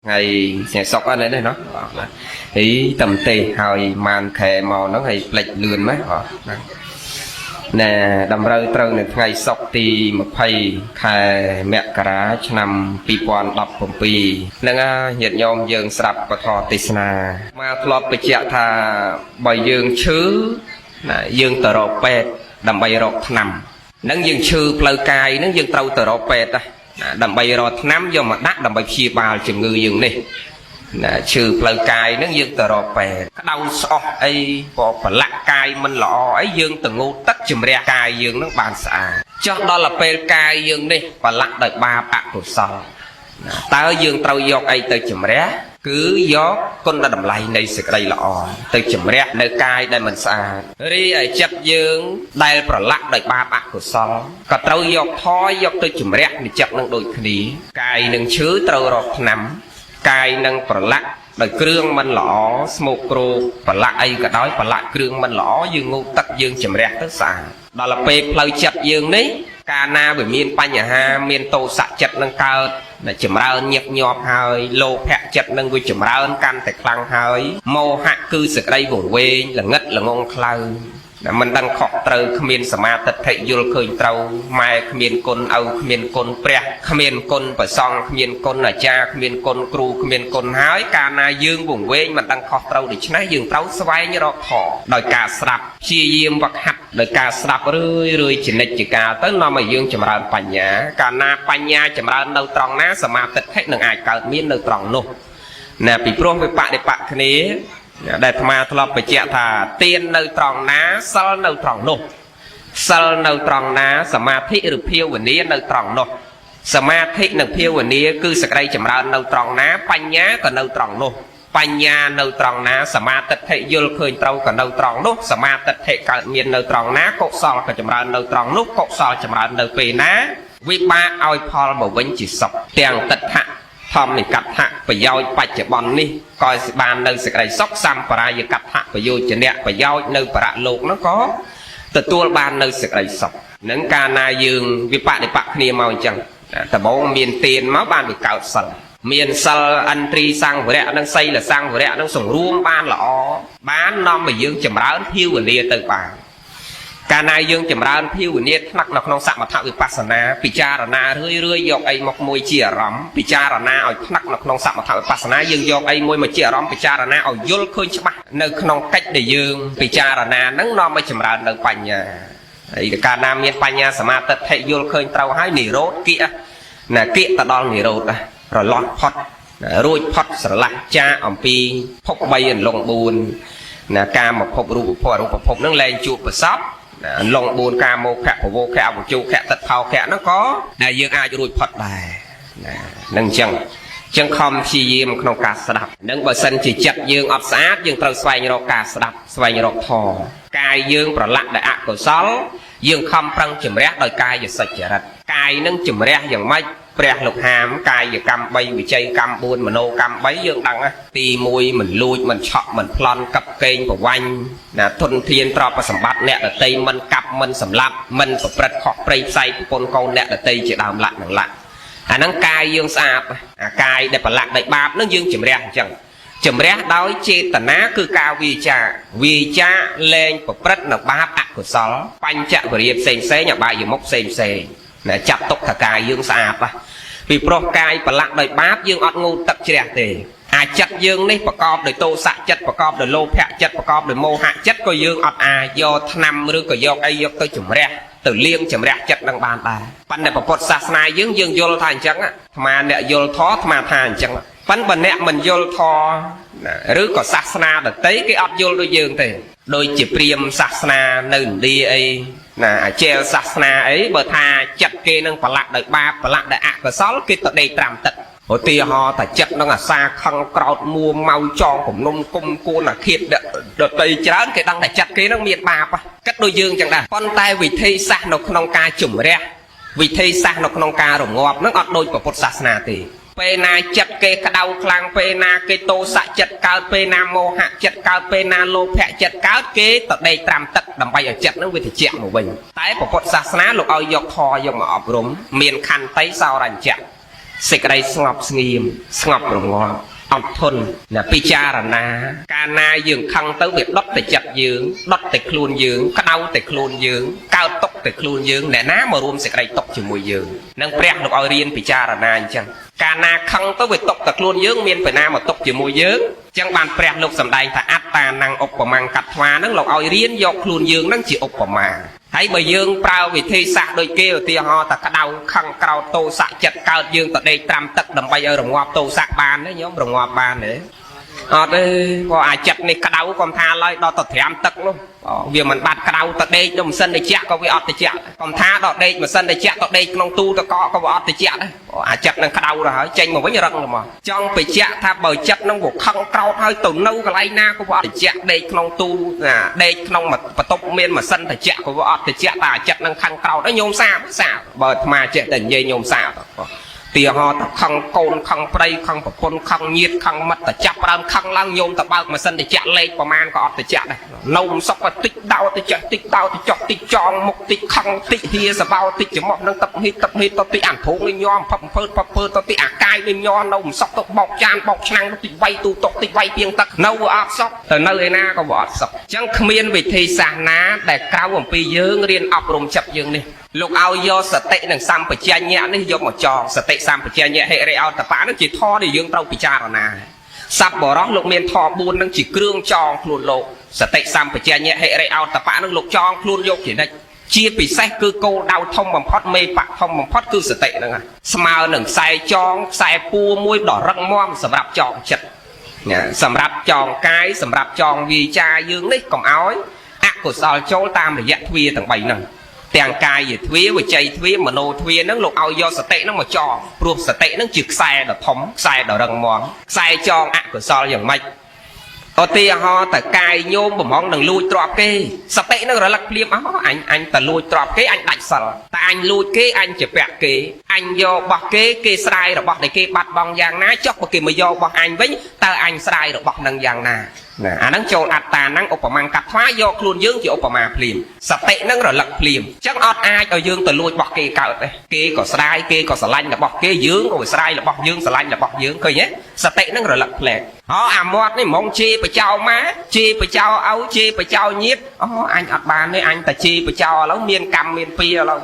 ថ្ងៃថ្ងៃសុកហ្នឹងណាណោះបាទហីតំទេហើយម៉ានខែមកហ្នឹងហើយផ្លិចលឿនម៉េះបាទហ្នឹងណែតម្រូវត្រូវនៅថ្ងៃសុកទី20ខែមករាឆ្នាំ2017ហ្នឹងហើយញាតិញោមយើងស្រាប់ពធទេសនាមកធ្លាប់បញ្ជាក់ថាបើយើងឈឺណាយើងទៅរកពេទ្យដើម្បីរកថ្នាំហ្នឹងយើងឈឺផ្លូវកាយហ្នឹងយើងត្រូវទៅរកពេទ្យណាដើម្បីរកថ្នាំយកមកដាក់ដើម្បីព្យាបាលជំងឺយើងនេះណាឈឺផ្លូវកាយហ្នឹងយើងទៅរកពេទ្យក្តៅស្អុះអីក៏ប្រឡាក់កាយមិនល្អអីយើងទៅងូតទឹកជំរះកាយយើងហ្នឹងបានស្អាតចុះដល់ទៅពេលកាយយើងនេះប្រឡាក់ដោយបាបអកុសលណាតើយើងត្រូវយកអីទៅជំរះគឺយកគុណតម្លៃនៃសេចក្តីល្អទៅជំរះនៅកាយដែលមិនស្អាតរីឯចិត្តយើងដែលប្រឡាក់ដោយបាបអកុសលក៏ត្រូវយកថយយកទៅជំរះនៃចិត្តនឹងដូចគ្នាកាយនឹងឈឺត្រូវរកថ្នាំកាយនឹងប្រឡាក់ដោយគ្រឿងមិនល្អស្មោកគ្រោកប្រឡាក់អីក៏ដោយប្រឡាក់គ្រឿងមិនល្អយើងងូតទឹកយើងជំរះទៅស្អាតដល់ទៅពេលផ្លូវចិត្តយើងនេះកាលណាវាមានបញ្ហាមានទោសៈចិត្តនឹងកើតដែលចម្រើនញឹកញាប់ហើយលោភៈចិត្តនឹងវាចម្រើនកាន់តែខ្លាំងហើយមោហៈគឺសេចក្តីវង្វេងល្ងិតល្ងងខ្លៅដែលមិនដឹងខុសត្រូវគ្មានសមាទិដ្ឋិយល់ឃើញត្រូវម៉ែគ្មានគុណឪគ្មានគុណព្រះគ្មានគុណព្រះសង្ឃគ្មានគុណអាចារ្យគ្មានគុណគ្រូគ្មានគុណហើយកាលណាយើងវង្វេងមិនដឹងខុសត្រូវដូច្នេះយើងត្រូវស្វែងរកធម៌ដោយការស្ដាប់ព្យាយាមវឹកហាត់ដោយការស្ដាប់រឿយរឿយជានិច្ចជាកាលទៅនាំឲ្យយើងចម្រើនបញ្ញាកាលណាបញ្ញាចម្រើននៅត្រង់ណាសមាទិដ្ឋិនឹងអាចកើតមាននៅត្រង់នោះណាពីព្រោះវាបដិបត្តិគ្នាដែលអាត្មាធ្លាប់បញ្ជាក់ថាទាននៅត្រង់ណាសិលនៅត្រង់នោះសិលនៅត្រង់ណាសមាធិឬភាវនានៅត្រង់នោះសមាធិនិងភាវនាគឺសក្តីចម្រើននៅត្រង់ណាបញ្ញាក៏នៅត្រង់នោះបញ្ញានៅត្រង់ណាសមាទិដ្ឋិយល់ឃើញត្រូវក៏នៅត្រង់នោះសមាទិដ្ឋិកើតមាននៅត្រង់ណាកុសលក៏ចម្រើននៅត្រង់នោះកុសលចម្រើននៅពេលណាវិបាកឲ្យផលមកវិញជាសុខទាំងទិដ្ឋៈធម្មិកដ្ឋៈប្រយោជន៍បច្ចុប្បន្ននេះក៏បាននៅសេចក្តីសុខសម្បរាយកដ្ឋៈប្រយោជនៈប្រយោជន៍នៅបរលោកនោះក៏ទទួលបាននៅសេចក្តីសុខនឹងកាលណាយើងវិបត្តិបៈគ្នាមកអញ្ចឹងដំបូងមានទានមកបានវាកើតសិលមានសិលឥន្ទ្រីសង្វរៈនិងសីលសង្វរៈនិងសង្រួមបានល្អបាននាំឲ្យយើងចម្រើនភាវនាទៅបានកាលណាយើងចម្រើនភាវនាថ្នាក់នៅក្នុងសមថវិបស្សនាពិចារណារឿយរឿយយកអីមកមួយជាអារម្មណ៍ពិចារណាឲ្យថ្នាក់នៅក្នុងសមថវិបស្សនាយើងយកអីមួយមកជាអារម្មណ៍ពិចារណាឲ្យយល់ឃើញច្បាស់នៅក្នុងកិច្ចដែលយើងពិចារណាហ្នឹងនាំឲ្យចម្រើននៅបញ្ញាហើយកាលណាមានបញ្ញាសមាទិដ្ឋិយល់ឃើញត្រូវហើយនិរោធគៀកណាគៀកទៅដល់និរោធរលាស់ផុតរួចផុតស្រឡះចាអំពីភព3អន្លង់4ណាកាមភពរូបភពអរូបភពហ្នឹងលែងជួបប្រសពអន្លង់4កាមោខៈពវោខៈអវជោខៈតិថោខៈហ្នឹងក៏ដែលយើងអាចរួចផុតដែរណានឹងអញ្ចឹងចឹងខំព្យាយាមក្នុងការស្ដាប់នឹងបើសិនជាចិត្តយើងអត់ស្អាតយើងត្រូវស្វែងរកការស្ដាប់ស្វែងរកធម៌កាយយើងប្រឡាក់ដោយអកុសលយើងខំប្រឹងជំរះដោយកាយសច្ចរិតកាយនឹងជំរះយ៉ាងម៉េចព្រះលោកហាមកាយកម្ម3វិច័យកម្ម4មโนកម្ម3យើងដឹងណាទី1មិនលួចមិនឆក់មិនប្លន់កັບកេងប្រវាញ់ណាធនធានទ្រព្យសម្បត្តិអ្នកដតីមិនកាប់មិនសម្លាប់មិនប្រព្រឹត្តខុសព្រៃផ្សៃប្រពន្ធកូនអ្នកដតីជាដើមលក្ខនឹងលក្ខអាហ្នឹងកាយយើងស្អាតអាកាយដែលប្រឡាក់ដោយបាបហ្នឹងយើងជំរះអញ្ចឹងជំរះដោយចេតនាគឺការវាចាវាចាលែងប្រព្រឹត្តនៅបាបអកុសលបញ្ចវិរិយផ្សេងផ្សេងអបាយមុខផ្សេងផ្សេងណាចាត់ទុកថាកាយយើងស្អាតណាពីព្រោះកាយប្រឡាក់ដោយបាបយើងអត់ងូតទឹកជ្រះទេអាចិត្តយើងនេះប្រកបដោយទោសៈចិត្តប្រកបដោយលោភៈចិត្តប្រកបដោយមោហៈចិត្តក៏យើងអត់អាចយកថ្នាំឬក៏យកអីយកទៅជំរះទៅលាងជំរះចិត្តនឹងបានដែរប៉ុន្តែពុទ្ធសាសនាយើងយើងយល់ថាអញ្ចឹងអាត្មាអ្នកយល់ធម៌អាត្មាថាអញ្ចឹងប៉ុន្តែបើអ្នកមិនយល់ធម៌ឬក៏សាសនាដទៃគេអត់យល់ដូចយើងទេដូចជាព្រាហ្មណ៍សាសនានៅឥណ្ឌាអីណាអាចេលសាសនាអីបើថាចិត្តគេនឹងប្រឡាក់ដោយបាបប្រឡាក់ដោយអកុសលគេទៅដេកត្រាំទឹកឧទាហរណ៍ថាចិត្តនឹងអាសាខឹងក្រោតមួម៉ៅចងគំនុំគុំគួនអាឃាតដតីច្រើនគេដឹងថាចិត្តគេនឹងមានបាបគិតដូចយើងចឹងដែរប៉ុន្តែវិធីសាស្ត្រនៅក្នុងការជំរះវិធីសាស្ត្រនៅក្នុងការរងាប់នឹងអត់ដូចពុទ្ធសាសនាទេពេលណាចិត្តគេក្តៅខ្លាំងពេលណាគេទោសៈចិត្តកើតពេលណាមោហៈចិត្តកើតពេលណាលោភៈចិត្តកើតគេទៅដេកត្រាំទឹកដើម្បីឲ្យចិត្តនឹងវាត្រជាក់មកវិញតែពុទ្ធសាសនាលោកឲ្យយកធម៌យកមកអប់រំមានខន្តីសោរញ្ញៈ សេចក្តីស្ងប់ស្ងៀមស្ងប់រងាប់អត់ធន់ណាពិចារណាកាលណាយើងខឹងទៅវាដុតតែចិត្តយើងដុតតែខ្លួនយើងក្តៅតែខ្លួនយើងកើតទុកតែខ្លួនយើងអ្នកណាមករួមសេចក្តីទុកជាមួយយើងនឹងព្រះលោកឲ្យរៀនពិចារណាអញ្ចឹងកាលណាខឹងទៅវាទុកតែខ្លួនយើងមានពេលណាមកទុកជាមួយយើងអញ្ចឹងបានព្រះលោកសម្ដែងថាអត្តានំឧបមាកត្វានឹងលោកឲ្យរៀនយកខ្លួនយើងនឹងជាឧបមាហើយបើយើងប្រើវិធីសាស្ត្រដូចគេឧទាហរណ៍តែក្តៅខឹងក្រោតទោសៈចិត្តកើតយើងទៅដេកត្រាំទឹកដើម្បីឲ្យរងាប់ទោសៈបានទេញោមរងាប់បានទេអត់ទេព្រោះអាចិត្តនេះក្តៅកុំថាឡើយដល់ទៅត្រាំទឹកនោះវាមិនបាត់ក្តៅទៅដេកនៅម៉ាស៊ីនត្រជាក់ក៏វាអត់ត្រជាក់កុំថាដល់ដេកម៉ាស៊ីនត្រជាក់ទៅដេកក្នុងទូទឹកកកក៏វាអត់ត្រជាក់ដែរអាចិត្តនឹងក្តៅទៅហើយចេញមកវិញរឹងហ្មងចង់បញ្ជាក់ថាបើចិត្តនឹងវាខឹងក្រោតហើយទៅនៅកន្លែងណាក៏វាអត់ត្រជាក់ដេកក្នុងទូណាដេកក្នុងបន្ទប់មានម៉ាស៊ីនត្រជាក់ក៏វាអត់ត្រជាក់តែអាចិត្តនឹងខឹងក្រោតហើយញោមសាបសាបបើអាត្មាចេះតែនិយាយញោមសាបទីហោតខឹងកូនខឹងប្តីខឹងប្រពន្ធខឹងញាតខឹងមិត្តតែចាប់ដើមខឹងឡើងញោមទៅបើកម៉ាស៊ីនត្រជាក់លេខប្រមាណក៏អត់ត្រជាក់ដែរនៅមិនសុកក៏តិចដោតិចតិចដោតិចតិចចងមុខតិចខឹងតិចហៀសបោតិចច្រមុះនឹងទឹកហីទឹកហីទៅតិចអានធូងនេះញោមផឹកភើផឹកភើទៅតិចអាកាយនេះញោមនៅមិនសុកទៅបោកចានបោកឆ្នាំងតិចវាយទូតុកតិចវាយពីងទឹកនៅវាអត់សុកទៅនៅឯណាក៏វាអត់សុកអញ្ចឹងគ្មានវិធីសាស្ត្រណាដែលក្រៅអំពីយើងរៀនអប់រំចិត្តយើងនេះលោកឲ្យយកសតិនិងសម្បជញ្ញៈនេះយកមកចងសតិសម្បជញ្ញៈហិរិអោតបៈនឹងជាធម៌ដែលយើងត្រូវពិចារណាសัพបរោះលោកមានធម៌4នឹងជាគ្រឿងចងខ្លួនលោកសតិសម្បជញ្ញៈហិរិអោតបៈនឹងលោកចងខ្លួនយកជានិច្ចជាពិសេសគឺគោលដៅធំបំផុតមេបៈធំបំផុតគឺសតិហ្នឹងស្មើនឹងខ្សែចងខ្សែពួរមួយដ៏រឹងមាំសម្រាប់ចងចិត្តសម្រាប់ចងកាយសម្រាប់ចងវាចាយើងនេះកុំឲ្យអកុសលចូលតាមរយៈទ្វាទាំង3ហ្នឹងទាំងកាយទ្វាវិច័យទ្វាមโนទ្វាហ្នឹងលោកឲ្យយកសតិហ្នឹងមកចងព្រោះសតិហ្នឹងជាខ្សែដ៏ធំខ្សែដ៏រឹងមាំខ្សែចងអកុសលយ៉ាងម៉េចឧទាហរណ៍តកាយញោមបំងនឹងលួចទ្រព្យគេសតិហ្នឹងរលឹកភ្លាមអញអញតលួចទ្រព្យគេអញដាច់សិលតែអញលួចគេអញជាពាក់គេអញយករបស់គេគេស្ដាយរបស់ដែលគេបាត់បង់យ៉ាងណាចុះបើគេមកយករបស់អញវិញតើអញស្ដាយរបស់នឹងយ៉ាងណាណាអាហ្នឹងចូលអត្តាហ្នឹងឧបមាកាត់ថ្វាយកខ្លួនយើងជាឧបមាភ្លាមសតិហ្នឹងរលឹកភ្លាមអញ្ចឹងអត់អាចឲ្យយើងទៅលួចរបស់គេកើតទេគេក៏ស្ដាយគេក៏ស្រឡាញ់របស់គេយើងក៏ស្ដាយរបស់យើងស្រឡាញ់របស់យើងឃើញទេសតិហ្នឹងរលឹកផ្លែកអូអាមាត់នេះហ្មងជេរបចោម៉ាជេរបចោឪជេរបចោញាតអូអញអត់បានទេអញតែជេរបចោឥឡូវមានកម្មមានពីឥឡូវ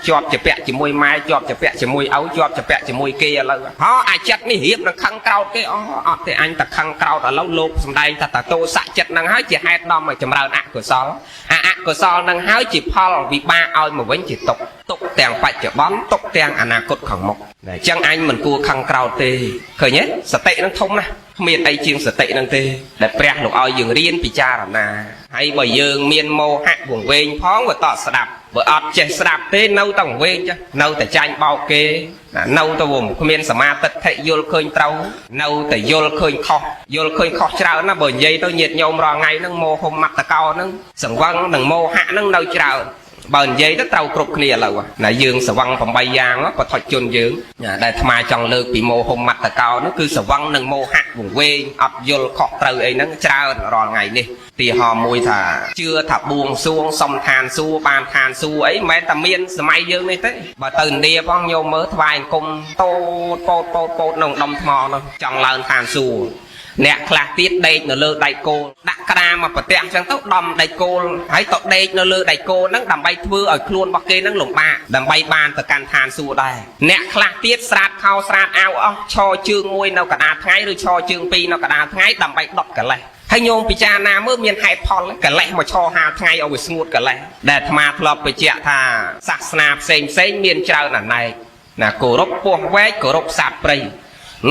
ជាប់ជាពាក់ជាមួយម៉ែជាប់ជាពាក់ជាមួយឪជាប់ជាពាក់ជាមួយគេឥឡូវហោអាចិត្តនេះរៀបនឹងខឹងក្រោតគេអូអត់ទេអញតែខឹងក្រោតឥឡូវលោកសំដែងថាតតោស័កចិត្តនឹងហើយជាហេតុនាំឲ្យចម្រើនអកុសលអាអកុសលនឹងហើយជាផលវិបាកឲ្យមកវិញជាទុកទុកទាំងបច្ចុប្បន្នទុកទាំងអនាគតខាងមុខអញ្ចឹងអញមិនគួរខឹងក្រោតទេឃើញទេសតិនឹងធំណាស់គ្មានអីជាងសតិនឹងទេដែលព្រះលោកឲ្យយើងរៀនពិចារណាហើយបើយើងមានមោហៈវង្វេងផងវាតស្ដាប់បើអត់ចេះស្ដាប់ទេនៅតែវង្វេងចានៅតែចាញ់បោកគេនៅតែវគ្មានសមាទិដ្ឋិយល់ឃើញត្រូវនៅតែយល់ឃើញខុសយល់ឃើញខុសច្រើនណាស់បើនិយាយទៅញាតិញោមរាល់ថ្ងៃហ្នឹងមោហមត្តកោហ្នឹងសង្វឹងនិងមោហៈហ្នឹងនៅច្រើនបើនិយាយទៅត្រូវគ្រប់គ្នាឥឡូវណាយើងសវឹង8យ៉ាងបឋជនយើងដែលអាត្មាចង់លើកពីមោហមត្តកោនោះគឺសវឹងនិងមោហៈវង្វេងអត់យល់ខុសត្រូវអីហ្នឹងច្រើនរាល់ថ្ងៃនេះទីហោមួយថាជឿថាបួងសួងសំឋានសួគ៌បានឋានសួគ៌អីមិនមែនតែមានសម័យយើងនេះទេបើទៅឥណ្ឌាផងញោមមើលថ្វាយអង្គមតូតពោតពោតពោតក្នុងដុំថ្មនោះចង់ឡើងឋានសួគ៌អ្នកខ្លះទៀតដេកនៅលើដៃគោលដាក់ក្តារមកប្រទះអញ្ចឹងទៅដំដៃគោលហើយទៅដេកនៅលើដៃគោលហ្នឹងដើម្បីធ្វើឲ្យខ្លួនរបស់គេហ្នឹងលំបាកដើម្បីបានទៅកាន់ឋានសួគ៌ដែរអ្នកខ្លះទៀតស្រាតខោស្រាតអាវអស់ឈរជើងមួយនៅកណ្ដាលថ្ងៃឬឈរជើងពីរនៅកណ្ដាលថ្ងៃដើម្បីដុតកលេសហើយញោមពិចារណាមើលមានហេតុផលកលេសមកឈរហាលថ្ងៃឲ្យវាស្ងួតកលេសដែលអាត្មាធ្លាប់បញ្ជាក់ថាសាសនាផ្សេងផ្សេងមានច្រើនអណែកណាគោរពពស់វែកគោរពសត្វព្រៃ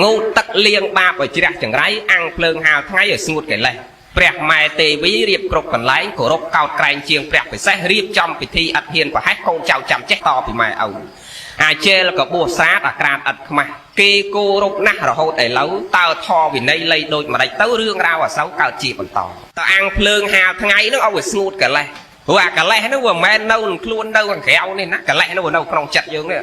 ងូតទឹកលៀងបាបឲ្យជ្រះចង្រៃអាំងភ្លើងហាលថ្ងៃឲ្យស្ងួតកិលេសព្រះម៉ែទេវីរៀបគ្រប់កន្លែងគោរពកោតក្រែងជាងព្រះពិសេសរៀបចំពិធីអត់ហ៊ានប្រហែសកូនចៅចាំចេះតពីម៉ែឪអាជែលកបួសស្រាតអាក្រាតឥតខ្មាស់គេគោរពណាស់រហូតឥឡូវតើធរវិន័យលៃដូចម្ដេចទៅរឿងរ៉ាវអាសៅកើតជាបន្តតើអាំងភ្លើងហាលថ្ងៃហ្នឹងឲ្យវាស្ងួតកិលេសព្រោះអាកិលេសហ្នឹងវាមិនមែននៅក្នុងខ្លួននៅខាងក្រៅនេះណាកិលេសហ្នឹងវានៅក្នុងចិត្តយើងនេះ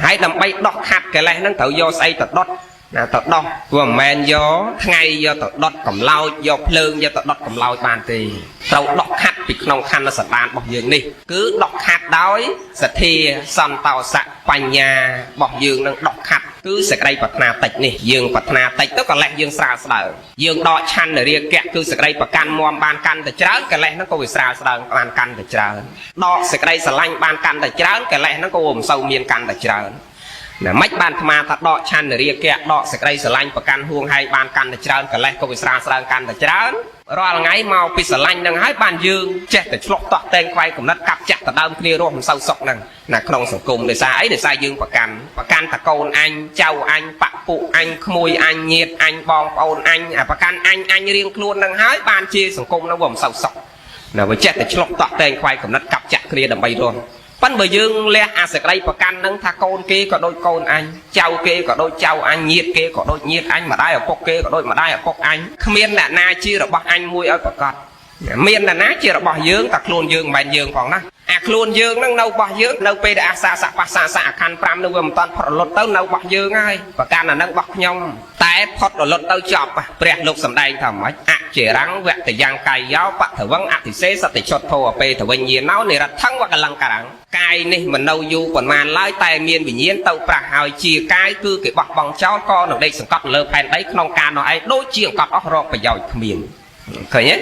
ហើយដើម្បីដោះខាត់កិលេសហ្នឹងត្រូវយកស្អីទៅដុតណាទៅដោះវាមិនមែនយកថ្ងៃយកទៅដុតកម្លោចយកភ្លើងយកទៅដុតកម្លោចបានទេត្រូវដោះខាត់ ពីក្នុងខណ្ឌសន្តានរបស់យើងនេះគឺដកខាត់ដោយសទ្ធាសន្តោសៈបញ្ញារបស់យើងនឹងដកខាត់គឺសេចក្តីប្រាថ្នាតិចនេះយើងប្រាថ្នាតិចទៅកលេសយើងស្រាលស្ដើងយើងដកឆន្ទរាគៈគឺសេចក្តីប្រកាន់មមបានកាន់តែច្រើនកលេសហ្នឹងក៏វាស្រាលស្ដើងបានកាន់តែច្រើនដកសេចក្តីស្រឡាញ់បានកាន់តែច្រើនកលេសហ្នឹងក៏វាមិនសូវមានកាន់តែច្រើនណាមិនបានអាត្មាថាដកឆន្ទរាគៈដកសេចក្តីស្រឡាញ់ប្រកាន់ហួងហែងបានកាន់តែច្រើនកលេសក៏វាស្រាលស្ដើងកាន់តែច្រើនរាល់ថ្ងៃមកពីស្រឡាញ់នឹងហើយបានយើងចេះតែឆ្លោះតោះតែងខ្វាយកំណត់កាប់ចាក់ដដើមគ្នារស់មិនសូវសុខហ្នឹងណាក្នុងសង្គមដោយសារអីដោយសារយើងប្រកាន់ប្រកាន់តកូនអញចៅអញបពុអញក្មួយអញញាតអញបងប្អូនអញអាប្រកាន់អញអញរៀងខ្លួននឹងហើយបានជាសង្គមហ្នឹងវាមិនសូវសុខណាវាចេះតែឆ្លោះតោះតែងខ្វាយកំណត់កាប់ចាក់គ្នាដើម្បីរស់ប៉ិនបើយើងលះអាសក្តីប្រកាន់នឹងថាកូនគេក៏ដូចកូនអញចៅគេក៏ដូចចៅអញញាតគេក៏ដូចញាតអញម្ដាយឪពុកគេក៏ដូចម្ដាយឪពុកអញគ្មានអ្នកណាជារបស់អញមួយឲ្យប្រកាសមានអ្នកណាជារបស់យើងតែខ្លួនយើងមិនមែនយើងផងណាអាខ្លួនយើងនឹងនៅរបស់យើងនៅពេលដែលអាសាសៈបាសាសៈអខណ្ឌ5នឹងវាមិនតាន់ផុតរលត់ទៅនៅរបស់យើងហើយប្រកាន់អានឹងរបស់ខ្ញុំតែផុតរលត់ទៅចប់ព្រះលោកសំដែងថាម៉េចអចិរੰវតយ៉ាងកាយយោបថវងអតិសេសតិចុតធោអពេតវិញ្ញាណោនិរដ្ឋੰវកលង្ការੰកាយនេះមិននៅយូរប៉ុន្មានឡើយតែមានវិញ្ញាណទៅប្រះហើយជាកាយគឺគេបោះបង់ចោលក៏នឹងដេកសង្កត់លើផែនដីក្នុងការនោះឯងដូចជាអង្កត់អស់រកប្រយោជន៍គ្មានឃើញទេ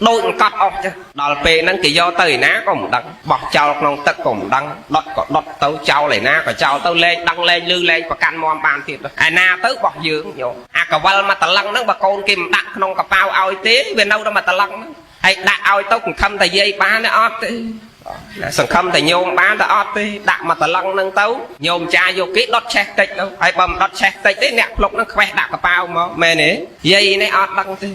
ដូចអង្កត់អស់ចឹងដល់ពេលហ្នឹងគេយកទៅឯណាក៏មិនដឹងបោះចោលក្នុងទឹកក៏មិនដឹងដុតក៏ដុតទៅចោលឯណាក៏ចោលទៅលែងដឹងលែងលឺលែងប្រកាន់មមបានទៀតឯណាទៅបោះយើងយកអាកវលមកតឡឹងហ្នឹងបើកូនគេមិនដាក់ក្នុងកប៉ៅឲ្យទេវានៅដល់មកតឡឹងហ្នឹងហើយដាក់ឲ្យទៅសង្ឃឹមតែយាយបានទេអត់ទេសង្ឃឹមតែញោមបានតែអត់ទេដាក់មកតឡឹងហ្នឹងទៅញោមចាយកគេដុតឆេះតិចទៅហើយបើមិនដុតឆេះតិចទេអ្នកភ្លុកហ្នឹងខ្វេះដាក់កប៉ៅមកមែនទេយាយនេះអត់ដឹងទេ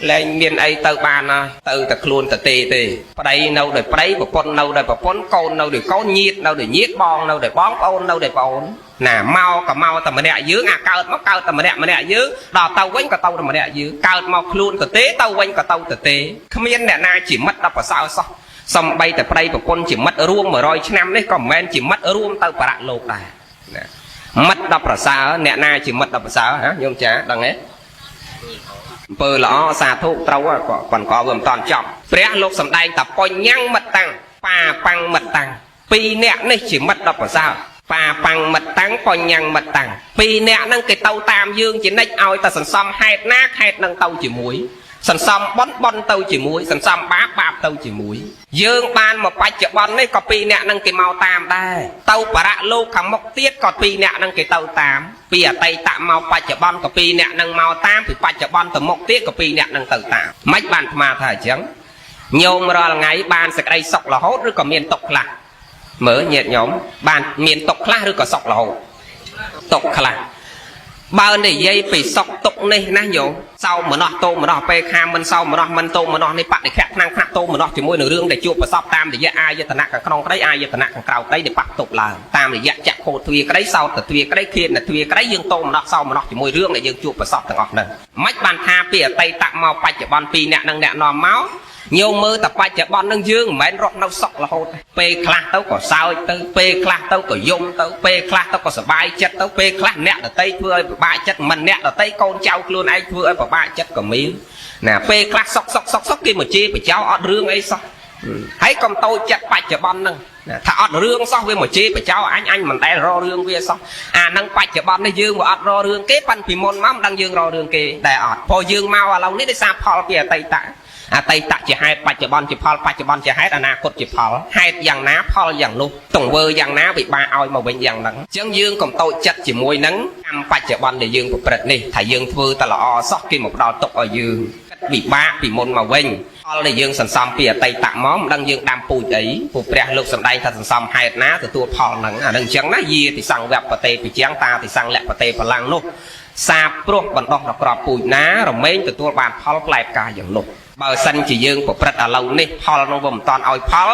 លែងមានអីទៅបានហើយទៅតែខ្លួនទៅទេទេប្តីនៅដោយប្តីប្រពន្ធនៅដោយប្រពន្ធកូននៅដោយកូនញាតនៅដោយញាតបងនៅដោយបងប្អូននៅដោយប្អូនណាមកក៏មកតែម្នាក់យើងអាកើតមកកើតតែម្នាក់ម្នាក់យើងដល់ទៅវិញក៏ទៅតែម្នាក់យើងកើតមកខ្លួនទៅទេទៅវិញក៏ទៅទៅទេគ្មានអ្នកណាជាមិត្តដល់ប្រសើរសោះសំបីតែប្តីប្រពន្ធជាមិត្តរួម100ឆ្នាំនេះក៏មិនមែនជាមិត្តរួមទៅបរៈលោកដែរណាមិត្តដល់ប្រសើរអ្នកណាជាមិត្តដល់ប្រសើរហ៎ញោមចាដឹងទេអំពើល្អសាធុត្រូវប៉ុន្តែវាមិនតាន់ចប់ព្រះលោកសំដែងតែបញ្ញាំងមិត្តតាំងបាប៉ាំងមិត្តតាំងពីរអ្នកនេះជាមិត្តដល់ប្រសើរបាប៉ាំងមិត្តតាំងបញ្ញាំងមិត្តតាំងពីរអ្នកហ្នឹងគេទៅតាមយើងជានិច្ចឲ្យតែសន្សំហេតុណាហេតុនឹងទៅជាមួយសន្សំប៉ុនប៉ុនទៅជាមួយសន្សំបាបបាបទៅជាមួយយើងបានមកបច្ចុប្បន្ននេះក៏ពីរអ្នកនឹងគេមកតាមដែរទៅបរៈលោកខាងមុខទៀតក៏ពីរអ្នកនឹងគេទៅតាមពីអតីតមកបច្ចុប្បន្នក៏ពីរអ្នកនឹងមកតាមពីបច្ចុប្បន្នទៅមុខទៀតក៏ពីរអ្នកនឹងទៅតាមមិនបានអាត្មាថាអញ្ចឹងញោមរាល់ថ្ងៃបានសេចក្តីសុខរហូតឬក៏មានទុក្ខខ្លះមើលញាតិញោមបានមានទុក្ខខ្លះឬក៏សុខរហូតទុក្ខខ្លះបើនិយាយពីសុខទុក្ខនេះណាញោមសោមនស្សតោមនស្សពេលខាមិនសោមនស្សមិនតោមនស្សនេះបដិខៈថ្នាំងថ្នាក់តោមនស្សជាមួយនឹងរឿងដែលជួបប្រសពតាមរយៈអាយតនៈខាងក្នុងក្តីអាយតនៈខាងក្រៅក្តីដែលប៉ះទុកឡើងតាមរយៈចក្ខុទ្វាក្តីសោតទ្វាក្តីឃានទ្វាក្តីយើងតោមនស្សសោមនស្សជាមួយរឿងដែលយើងជួបប្រសពទាំងអស់ហ្នឹងមិនបានថាពីអតីតមកបច្ចុប្បន្នពីរអ្នកនឹងអ្នកនាំមកញោមមើលតែបច្ចុប្បន្ននឹងយើងមិនមែនរស់នៅសុខរហូតទេពេលខ្លះទៅក៏សើចទៅពេលខ្លះទៅក៏យំទៅពេលខ្លះទៅក៏សប្បាយចិត្តទៅពេលខ្លះអ្នកដតីធ្វើឲ្យពិបាកចិត្តមិនអ្នកដតីកូនចៅខ្លួនឯងធ្វើឲ្យពិបាកចិត្តក៏មានណាពេលខ្លះសុកសុកសុកសុកគេមកជេរបចោអត់រឿងអីសោះហើយកុំតូចចិត្តបច្ចុប្បន្នហ្នឹងថាអត់រឿងសោះវាមកជេរបចោអញមិនដែលរករឿងវាសោះអាហ្នឹងបច្ចុប្បន្ននេះយើងវាអត់រករឿងគេប៉ិនពីមុនមកមិនដឹងយើងរករឿងគេដែរអត់ព្រោះយើងមកឥឡូវនេះដោយសារផលពីអតីតអតីតជាហេតុបច្ចុប្បន្នជាផលបច្ចុប្បន្នជាហេតុអនាគតជាផលហេតុយ៉ាងណាផលយ៉ាងនោះទង្វើយ៉ាងណាវិបាកឲ្យមកវិញយ៉ាងហ្នឹងអញ្ចឹងយើងកុំតូចចិត្តជាមួយនឹងកម្មបច្ចុប្បន្នដែលយើងប្រព្រឹត្តនេះថាយើងធ្វើតែល្អសោះគេមកផ្ដល់ទុកឲ្យយើងគិតវិបាកពីមុនមកវិញផលដែលយើងសន្សំពីអតីតមកមិនដឹងយើងដាំពូជអីព្រោះព្រះលោកសម្ដែងថាសន្សំហេតុណាទទួលផលហ្នឹងអាហ្នឹងអញ្ចឹងណាយាតិសង្វបតេពិជាងតាតិសង្លបតេបលាំងនោះសាបព្រោះបណ្ដោះដល់ក្របពូជណារមែងទទួលបានផលផ្លែផ្កាយ៉ាងនោះបើសិនជាយើងប្រព្រឹត្តឥឡូវនេះផលនោះវាមិនតាន់ឲ្យផល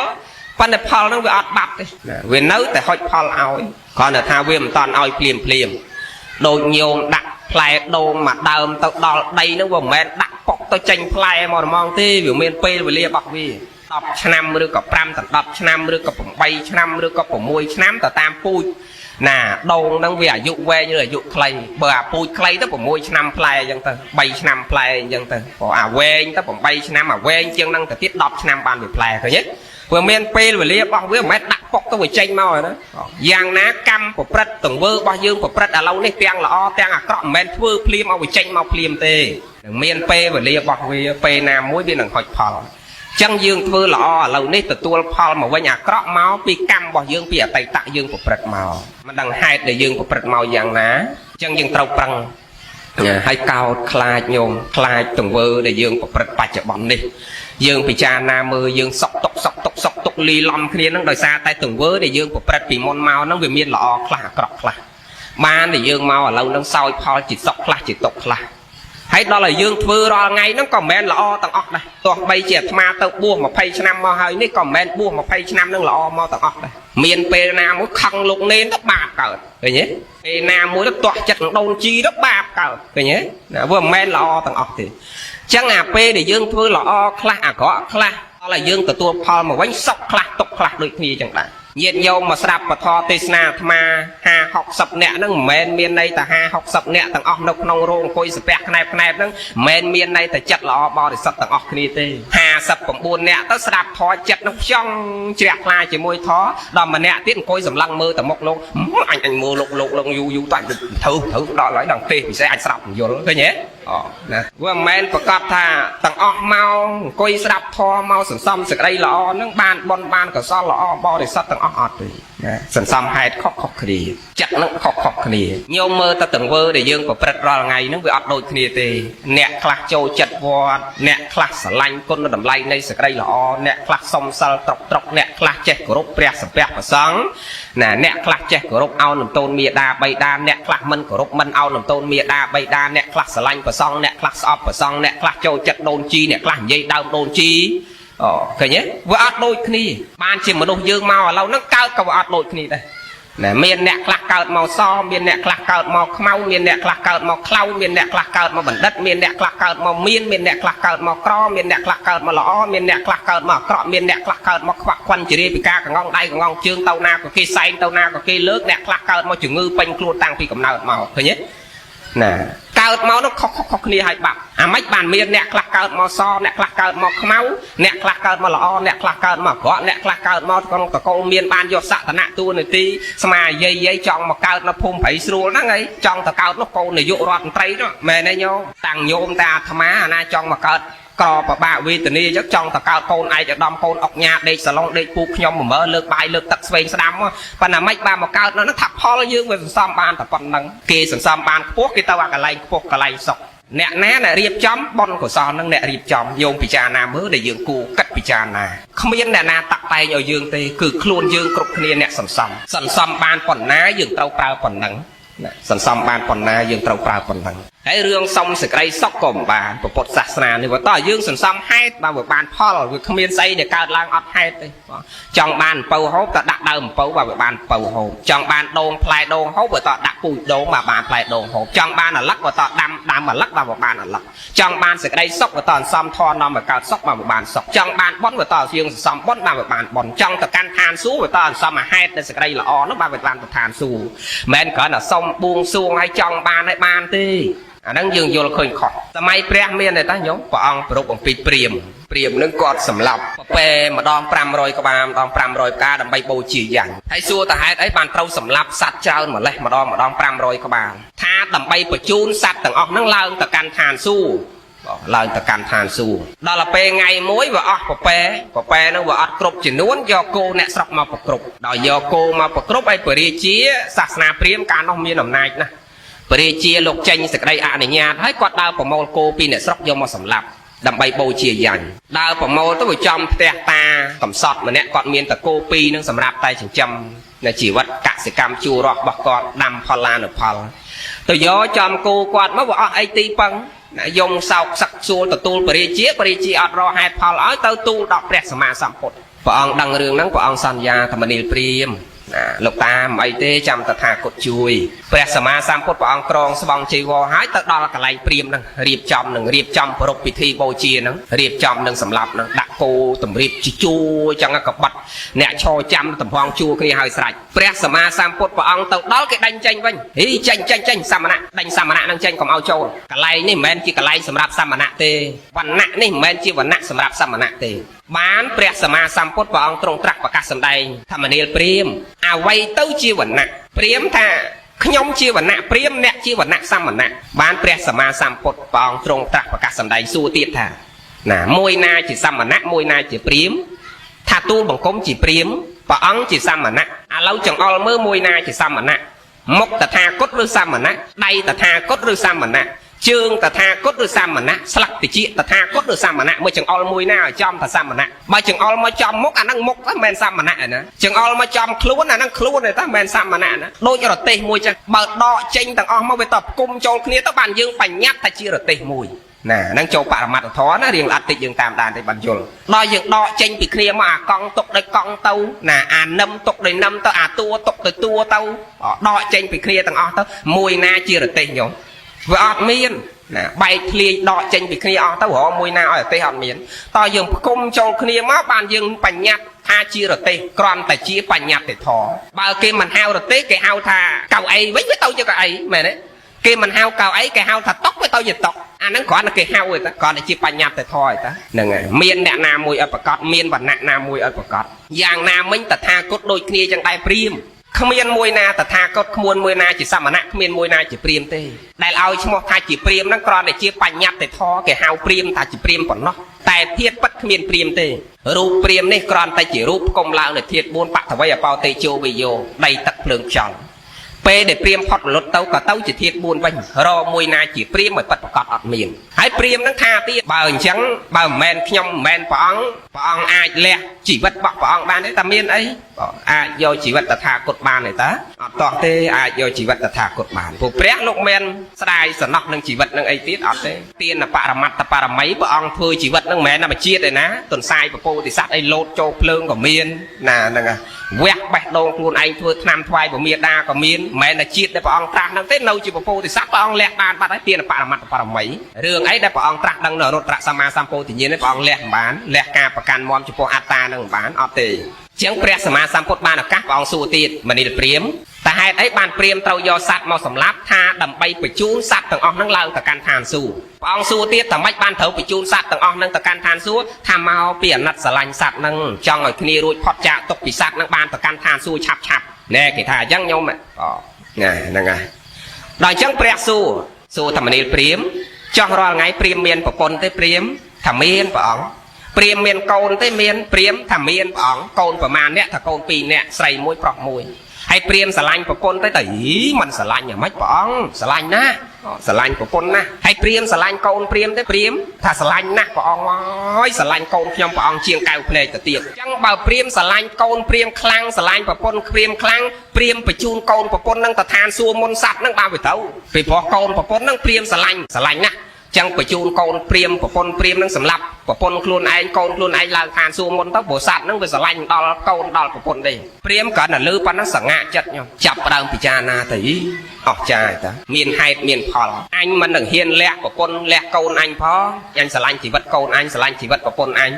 ប៉ុន្តែផលនោះវាអត់បាត់ទេវានៅតែហុចផលឲ្យគ្រាន់តែថាវាមិនតាន់ឲ្យភ្លាមភ្លាមដូចញោមដាក់ផ្លែដូងមួយដើមទៅដល់ដីនោះវាមិនមែនដាក់ប៉ុកទៅចេញផ្លែមកហ្មងទេវាមានពេលវេលារបស់វា10ឆ្នាំឬក៏5ដល់10ឆ្នាំឬក៏8ឆ្នាំឬក៏6ឆ្នាំទៅតាមពូជ ណាដូងហ្នឹងវាអាយុវែងឬអាយុខ្លីបើអាពូជខ្លីទៅ6ឆ្នាំផ្លែអញ្ចឹងទៅ3ឆ្នាំផ្លែអញ្ចឹងទៅព្រោះអាវែងទៅ8ឆ្នាំអាវែងជាងហ្នឹងទៅទៀត10ឆ្នាំបានវាផ្លែឃើញទេវាមានពេលវេលារបស់វាមិនមែនដាក់ពុកទៅវាចេញមកណាយ៉ាងណាកម្មប្រព្រឹត្តទង្វើរបស់យើងប្រព្រឹត្តឥឡូវនេះទាំងល្អទាំងអាក្រក់មិនមែនធ្វើភ្លាមឲ្យវាចេញមកភ្លាមទេនឹងមានពេលវេលារបស់វាពេលណាមួយវានឹងហុចផលចឹងយើងធ្វើល្អឥឡូវនេះទទួលផលមកវិញអាក្រក់មកពីកម្មរបស់យើងពីអតីតយើងប្រព្រឹត្តមកមិនដឹងហេតុដែលយើងប្រព្រឹត្តមកយ៉ាងណាចឹងយើងត្រូវប្រឹងហើយកោតខ្លាចញោមខ្លាចទង្វើដែលយើងប្រព្រឹត្តបច្ចុប្បន្ននេះយើងពិចារណាមើលយើងសក់តុកសក់តុកសក់តុកលីឡំគ្នានឹងដោយសារតែទង្វើដែលយើងប្រព្រឹត្តពីមុនមកហ្នឹងវាមានល្អខ្លះអាក្រក់ខ្លះបានដែលយើងមកឥឡូវហ្នឹងសោយផលជាសក់ខ្លះជាតុកខ្លះហើយដល់ឲ្យយើងធ្វើរាល់ថ្ងៃហ្នឹងក៏មិនមែនល្អទាំងអស់ដែរទោះបីជាអាត្មាទៅបួស20ឆ្នាំមកហើយនេះក៏មិនមែនបួស20ឆ្នាំហ្នឹងល្អមកទាំងអស់ដែរមានពេលណាមួយខឹងលោកនេនទៅបាបកើតឃើញទេពេលណាមួយទៅទាស់ចិត្តនឹងដូនជីទៅបាបកើតឃើញទេណាវាមិនមែនល្អទាំងអស់ទេចឹងអាពេលដែលយើងធ្វើល្អខ្លះអាក្រក់ខ្លះដល់ឲ្យយើងទទួលផលមកវិញសុខខ្លះទុក្ខខ្លះដូចគ្នាចឹងដែរញាតិញោមមកស្ដាប់ពធទេសនាអាត្មា50 60នាក់ហ្នឹងមិនមែនមានន័យតែ50 60នាក់ទាំងអស់នៅក្នុងរោងអង្គុយស្ពះខ្នែបខ្នែបហ្នឹងមិនមែនមានន័យតែចិត្តល្អបរិសុទ្ធទាំងអស់គ្នាទេ59នាក់ទៅស្ដាប់ធម៌ចិត្តហ្នឹងខ្យងជ្រះថ្លាជាមួយធម៌ដល់ម្នាក់ទៀតអង្គុយសម្លឹងមើលតែមុខលោកអញអញមើលលោកលោកលោកយូរយូរតអញធ្វើធ្វើដល់ហើយដល់ទេពិសេសអាចស្ដាប់យល់ឃើញទេអូណាវាមិនមែនប្រកាសថាទាំងអស់មកអង្គុយស្ដាប់ធម៌មកសន្សំសេចក្តីល្អហ្នឹងបានបុណ្យបានកុសលល្អបរិសុទ្ធទាំងអស់អត់ទេណាសន្សំហេតុខុសខុសគ្នាចិត្តហ្នឹងខុសខុសគ្នាញោមមើលតែទង្វើដែលយើងប្រព្រឹត្តរាល់ថ្ងៃហ្នឹងវាអត់ដូចគ្នាទេអ្នកខ្លះចូលចិត្តវត្តអ្នកខ្លះស្រឡាញ់គុណតម្លៃនៃសេចក្តីល្អអ្នកខ្លះសុំសិលត្រកត្រកអ្នកខ្លះចេះគោរពព្រះសំពះព្រះសង្ឃណាអ្នកខ្លះចេះគោរពអោនលំទោនមេដាបៃតាអ្នកខ្លះមិនគោរពមិនអោនលំទោនមេដាបៃតាអ្នកខ្លះស្រឡាញ់ព្រះសង្ឃអ្នកខ្លះស្អប់ព្រះសង្ឃអ្នកខ្លះចូលចិត្តដូនជីអ្នកខ្លះនិយាយដើមដូនជីអូឃើញទេវាអត់ដូចគ្នាបានជាមនុស្សយើងមកឥឡូវហ្នឹងកើតក៏វាអត់ដូចគ្នាដែរណាមានអ្នកខ្លះកើតមកសមានអ្នកខ្លះកើតមកខ្មៅមានអ្នកខ្លះកើតមកខ្លៅមានអ្នកខ្លះកើតមកបណ្ឌិតមានអ្នកខ្លះកើតមកមានមានអ្នកខ្លះកើតមកក្រមានអ្នកខ្លះកើតមកល្អមានអ្នកខ្លះកើតមកអាក្រក់មានអ្នកខ្លះកើតមកខ្វាក់ខ្វាន់ជារាពិការកងងដៃកងងជើងទៅណាក៏គេសែងទៅណាក៏គេលើកអ្នកខ្លះកើតមកជំងឺពេញខ្លួនតាំងពីកំណើតមកឃើញទេណាកើតមកនោះខុសខុសខុសគ្នាហើយបាក់អាម៉េចបានមានអ្នកខ្លះកើតមកសអ្នកខ្លះកើតមកខ្មៅអ្នកខ្លះកើតមកល្អអ្នកខ្លះកើតមកអាក្រក់អ្នកខ្លះកើតមកក្នុងតកូលមានបានយកសក្តានៈតួនាទីស្មាយាយយាយចង់មកកើតនៅភូមិព្រៃស្រួលហ្នឹងឯងចង់ទៅកើតនោះកូននាយករដ្ឋមន្ត្រីនោះមែនទេញោមតាំងញោមតាអាត្មាអាណាចង់មកកើតក្រប្របាក់វេទនាអញ្ចឹងចង់ទៅកើតកូនឯកឧត្តមកូនអុកញ៉ាដេកសាឡុងដេកពូខ្ញុំមមើលើកបាយលើកទឹកស្វែងស្ដាំប៉ុន្តែមិនបានមកកើតនៅហ្នឹងថាផលយើងវាសន្សំបានតែប៉ុណ្្នឹងគេសន្សំបានខ្ពស់គេទៅអាកន្លែងខ្ពស់កន្លែងសុខអ្នកណាអ្នករៀបចំបុណ្យកុសលនឹងអ្នករៀបចំយោមពិចារណាមើលដែលយើងគួរគិតពិចារណាគ្មានអ្នកណាតាក់តែងឲ្យយើងទេគឺខ្លួនយើងគ្រប់គ្នាអ្នកសន្សំសន្សំបានប៉ុណ្ណាយើងត្រូវប្រើប៉ុណ្ណឹងសន្សំបានប៉ុណ្ណាយើងត្រូវប្រើប៉ុណ្ណឹងហើយរឿងសុំសេចក្តីសុខក៏មិនបានពុទ្ធសាសនានេះបើតើយើងសន្សំហេតុបើវាបានផលវាគ្មានស្អីដែលកើតឡើងអត់ហេតុទេចង់បានអំពៅហូបតើដាក់ដើមអំពៅបើវាបានអំពៅហូបចង់បានដូងផ្លែដូងហូបបើតើដាក់ពូជដូងបើបានផ្លែដូងហូបចង់បានអាលឹកបើតើដាំដើមអាលឹកបើវាបានអាលឹកចង់បានសេចក្តីសុខបើតើសន្សំធម៌នាំឲ្យកើតសុខបើវាបានសុខចង់បានបុណ្យបើតើយើងសន្សំបុណ្យបើវាបានបុណ្យចង់ទៅកាន់ឋានសួគ៌បើតើសន្សំហេតុនៃសេចក្តីល្អនោះបើវាបានទៅឋានសួគ៌មិនមែនគ្រាន់តែសុំបួងសួងឲ្យចង់បានឲ្យបានទេអាហ្នឹងយើងយល់ឃើញខុសសម័យព្រះមានទេតាញោមព្រះអង្គប្រពអំពីព្រាមព្រាមនឹងគាត់សម្លាប់ពពែម្ដង500ក្បាលម្ដង500ក្បាលដើម្បីបូជាយ៉ាងហើយសួរតើហេតុអីបានត្រូវសម្លាប់សត្វច្រើនម្លេះម្ដងម្ដង500ក្បាលថាដើម្បីបញ្ជូនសត្វទាំងអស់ហ្នឹងឡើងទៅកាន់ឋានសួគ៌ឡើងទៅកាន់ឋានសួគ៌ដល់ទៅពេលថ្ងៃមួយវាអស់ពពែពពែហ្នឹងវាអត់គ្រប់ចំនួនយកគោអ្នកស្រុកមកប្រគ្រប់ដល់យកគោមកប្រគ្រប់ឲ្យព្រះរាជាសាសនាព្រាហ្មណ៍កាលនោះមានអំណាចណាស់ព្រះរាជាលោកចេញសេចក្តីអនុញ្ញាតឲ្យគាត់ដើរប្រមូលគោពីអ្នកស្រុកយកមកសម្លាប់ដើម្បីបូជាយ៉ាញ់ដើរប្រមូលទៅវាចំផ្ទះតាកំសត់ម្នាក់គាត់មានតកោពីរនឹងសម្រាប់តែចិញ្ចឹមនៅជីវិតកសិកម្មជួររស់របស់គាត់ដាំផលឡានុផលទៅយកចំគោគាត់មកវាអស់អីទីពឹងយំសោកសឹកសួលទទួលព្រះរាជាព្រះរាជាអត់រកហេតុផលឲ្យទៅទូលដល់ព្រះសម្មាសម្ពុទ្ធព្រះអង្គដឹងរឿងហ្នឹងព្រះអង្គសន្យាធម្មនីលព្រាហ្មណ៍ ណាលោកតាមិនអីទេចាំតថាគតជួយព្រះសម្មាសម្ពុទ្ធព្រះអង្គក្រងស្បង់ជីវរហើយទៅដល់កន្លែងព្រាមហ្នឹងរៀបចំនឹងរៀបចំប្រពៃពិធីបូជាហ្នឹងរៀបចំនឹងសម្លាប់ហ្នឹងដាក់គោតម្រៀបជីជួចឹងកបាត់អ្នកឈរចាំតំផងជួគ្នាហើយស្រេចព្រះសម្មាសម្ពុទ្ធព្រះអង្គទៅដល់គេដេញចេញវិញហីចេញចេញចេញសមណៈដេញសមណៈហ្នឹងចេញកុំឲ្យចូលកន្លែងនេះមិនមែនជាកន្លែងសម្រាប់សមណៈទេវណ្ណៈនេះមិនមែនជាវណ្ណៈសម្រាប់សមណៈទេបានព្រះសម្មាសម្ពុទ្ធព្រះអង្គទ្រង់ត្រាស់ប្រកាសសម្ដែងធម្មនាលព្រាមអ្វីទៅជាវណ្ណៈព្រាមថាខ្ញុំជាវណ្ណៈព្រាមអ្នកជាវណ្ណៈសមណៈបានព្រះសម្មាសម្ពុទ្ធព្រះអង្គទ្រង់ត្រាស់ប្រកាសសម្ដែងសួរទៀតថាណាមួយណាជាសមណៈមួយណាជាព្រាមថាទូលបង្គំជាព្រាមព្រះអង្គជាសមណៈឥឡូវចង្អុលមើលមួយណាជាសមណៈមុខតថាគតឬសមណៈដៃតថាគតឬសមណៈជើងតថាគតឬសមណៈស្លឹកតិចតថាគតឬសមណៈមួយចង្អុលមួយណាឲ្យចំថាសមណៈបើចង្អុលមកចំមុខអាហ្នឹងមុខហ្នឹងមិនមែនសមណៈឯណាចង្អុលមកចំខ្លួនអាហ្នឹងខ្លួនឯតាមិនមែនសមណៈណាដូចរទេះមួយចឹងបើដកចេញទាំងអស់មកវាតផ្គុំចូលគ្នាទៅបានយើងបញ្ញត្តិថាជារទេះមួយណាហ្នឹងចូលបរមត្តធម៌ណារៀងល្អិតតិចយើងតាមដានតិចបានយល់ដល់យើងដកចេញពីគ្នាមកអាកង់ទុកដោយកង់ទៅណាអានឹមទុកដោយនឹមទៅអាតួទុកទៅតួទៅដកចេញពីគ្នាទាំងអស់ទៅមួយណាជារទេះញោមវាអត់មានណាបែកធ្លាយដកចេញពីគ្នាអស់ទៅរមួយណាឲ្យរទេះអត់មានតើយើងផ្គុំចូលគ្នាមកបានយើងបញ្ញត្តិថាជារទេះគ្រាន់តែជាបញ្ញត្តិធម៌បើគេមិនហៅរទេះគេហៅថាកៅអីវិញវាទៅជាកៅអីមែនទេគេមិនហៅកៅអីគេហៅថាតុកវាទៅជាតុកអាហ្នឹងគ្រាន់តែគេហៅទេតាគ្រាន់តែជាបញ្ញត្តិធម៌ទេតាហ្នឹងហើយមានអ្នកណាមួយឲ្យប្រកាសមានវណ្ណៈណាមួយឲ្យប្រកាសយ៉ាងណាមិញតថាគតដូចគ្នាចឹងដែរព្រាមគ្មានមួយណាតថាគតគ្មានមួយណាជាសមណៈគ្មានមួយណាជាព្រាមទេដែលឲ្យឈ្មោះថាជាព្រាមហ្នឹងគ្រាន់តែជាបញ្ញត្តិធម៌គេហៅព្រាមថាជាព្រាមប៉ុណ្ណោះតែធាតុពិតគ្មានព្រាមទេរូបព្រាមនេះគ្រាន់តែជារូបផ្គុំឡើងនៅធាតុ4បថវិអបោតេជោវិយោដីទឹកភ្លើងខ្យល់ពេលដែលព្រាមផុតរលត់ទៅក៏ទៅជាធាតុ4វិញរមួយណាជាព្រាមឲ្យពិតប្រកបអត់មានហើយព្រាមហ្នឹងថាទៀតបើអញ្ចឹងបើមិនមែនខ្ញុំមិនមែនព្រះអង្គព្រះអង្គអាចលះជីវិតរបស់ព្រះអង្គបានទេតាមានអីអាចយកជីវិតតថាគតបានទេតាអត់តោះទេអាចយកជីវិតតថាគតបានព្រោះព្រះលោកមានស្ដាយសំណោះនឹងជីវិតនឹងអីទៀតអត់ទេទានបរមត្តបរមីព្រះអង្គធ្វើជីវិតនឹងមិនមែនតែជាតិទេណាទន្សាយពពោធិសត្វអីលោតចូលភ្លើងក៏មានណាហ្នឹងវះបេះដូងខ្លួនឯងធ្វើឆ្នាំថ្វាយពមាតាក៏មានមិនមែនតែជាតិដែលព្រះអង្គត្រាស់ហ្នឹងទេនៅជាពពោធិសត្វព្រះអង្គលះបានបាត់ហើយទានបរមត្តបរមីរឿងអីដែលព្រះអង្គត្រាស់ដឹងនៅអនុត្តរសម្មាសម្ពោធិញ្ញាណនេះព្រះអង្គលះមិនបានលះការប្រកាន់មមចំពោះអត្តានឹងមិនបានអត់ទេជាងព្រះសម្មាសម្ពុទ្ធបានឱកាសព្រះអង្គសួរទៀតមនីលព្រាមតែហេតុអីបានព្រាមត្រូវយកសត្វមកសម្លាប់ថាដើម្បីបញ្ជូនសត្វទាំងអស់ហ្នឹងឡើងទៅកាន់ឋានសួគ៌ព្រះអង្គសួរទៀតតែម៉េចបានត្រូវបញ្ជូនសត្វទាំងអស់ហ្នឹងទៅកាន់ឋានសួគ៌ថាមកពីអាណិតស្រឡាញ់សត្វហ្នឹងចង់ឲ្យគ្នារួចផុតចាកទុកពីសត្វហ្នឹងបានទៅកាន់ឋានសួគ៌ឆាប់ឆាប់ណែគេថាអញ្ចឹងញោមណាហ្នឹងហើយដល់អញ្ចឹងព្រះសួរសួរថាមនីលព្រាមចោះរាល់ថ្ងៃព្រាមមានប្រពន្ធទេព្រាមថាមានព្រះអង្គព្រាមមានកូនទេមានព្រាមថាមានព្រះអង្គកូនប្រមាណអ្នកថាកូន2នាក់ស្រីមួយប្រុសមួយហើយព្រាមស្រឡាញ់ប្រពន្ធទៅតែអីមិនស្រឡាញ់យ៉ាងម៉េចព្រះអង្គស្រឡាញ់ណាស់ស្រឡាញ់ប្រពន្ធណាស់ហើយព្រាមស្រឡាញ់កូនព្រាមទេព្រាមថាស្រឡាញ់ណាស់ព្រះអង្គអើយស្រឡាញ់កូនខ្ញុំព្រះអង្គជាងកៅភ្នែកទៅទៀតអញ្ចឹងបើព្រាមស្រឡាញ់កូនព្រាមខ្លាំងស្រឡាញ់ប្រពន្ធព្រាមខ្លាំងព្រាមបញ្ជូនកូនប្រពន្ធនឹងទៅឋានសួគ៌មុនសត្វនឹងបានវាទៅពីព្រោះកូនប្រពន្ធនឹងព្រាមស្រឡាញ់ស្រឡាញ់ណាស់ចឹងបញ្ជូនកូនព្រាមប្រពន្ធព្រាមនឹងសម្លាប់ប្រពន្ធខ្លួនឯងកូនខ្លួនឯងឡើងឋានសួគ៌មុនទៅព្រោះសត្វនឹងវាស្រឡាញ់ដល់កូនដល់ប្រពន្ធទេព្រាមគ្រាន់តែលឺប៉ុណ្ណឹងសងាក់ចិត្តខ្ញុំចាប់ផ្ដើមពិចារណាទៅអស់ចាយតាមានហេតុមានផលអញមិននឹងហ៊ានលះប្រពន្ធលះកូនអញផងអញស្រឡាញ់ជីវិតកូនអញស្រឡាញ់ជីវិតប្រពន្ធអញ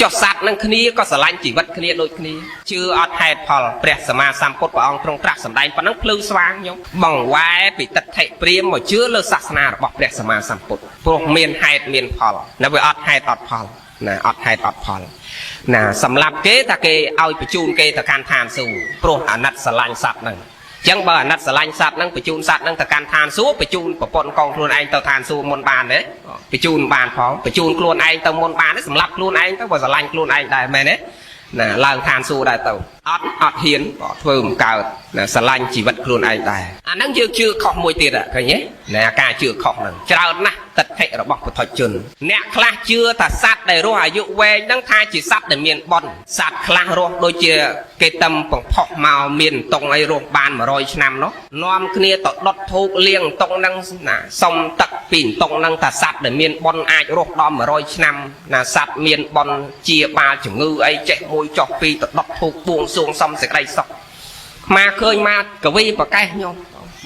ចុះសត្វនឹងគ្នាក៏ស្រឡាញ់ជីវិតគ្នាដូចគ្នាជឿអត់ហេតុផលព្រះសម្មាសម្ពុទ្ធព្រះអង្គទ្រង់ត្រាស់សម្ដែងប៉ុណ្ណឹងភ្លឺស្វាងខ្ញុំបង្វែរពីទិដ្ឋិព្រាមមកជឿលើសាសនារបស់ព្រះសម្មាសម្ពុទ្ធព្រោះមានហេតុមានផលណាវាអត់ហេតុអត់ផលណាអត់ហេតុអត់ផលណាសម្រាប់គេថាគេឲ្យបញ្ជូនគេទៅកាន់ឋានសួគ៌ព្រោះអាណិតស្រឡាញ់សត្វហ្នឹងចឹងបើអាណិតស្រឡាញ់សត្វហ្នឹងបញ្ជូនសត្វហ្នឹងទៅកាន់ឋានសួគ៌បញ្ជូនប្រពន្ធកងខ្លួនឯងទៅឋានសួគ៌មុនបានទេបញ្ជូនបានផងបញ្ជូនខ្លួនឯងទៅមុនបានទេសម្រាប់ខ្លួនឯងទៅបើស្រឡាញ់ខ្លួនឯងដែរមែនទេណាឡើងឋានសួគ៌ដែរទៅអត់អត់ហ៊ានធ្វើមិនកើតណាស្រឡាញ់ជីវិតខ្លួនឯងដែរអាហ្នឹងយើងជឿខុសមួយទៀតឃើញទេណាការជឿខុសហ្នឹងច្រើនណាស់ទិដ្ឋិរបស់ពុទ្ធជនអ្នកខ្លះជឿថាសត្វដែលរស់អាយុវែងហ្នឹងថាជាសត្វដែលមានបុណ្យសត្វខ្លះរស់ដូចជាគេតឹមបង្ផុសមកមានតុងអីរស់បាន100ឆ្នាំនោះនាំគ្នាទៅដុតធូបលៀងតុងហ្នឹងណាសុំទឹកពីតុងហ្នឹងថាសត្វដែលមានបុណ្យអាចរស់ដល់100ឆ្នាំណាសត្វមានបុណ្យជាបាលជំងឺអីចេះមួយចុះពីរទៅដុតធូបបួងសួងសុំសេចក្តីសុខ មកឃើញមកកវីប្រកេះញោម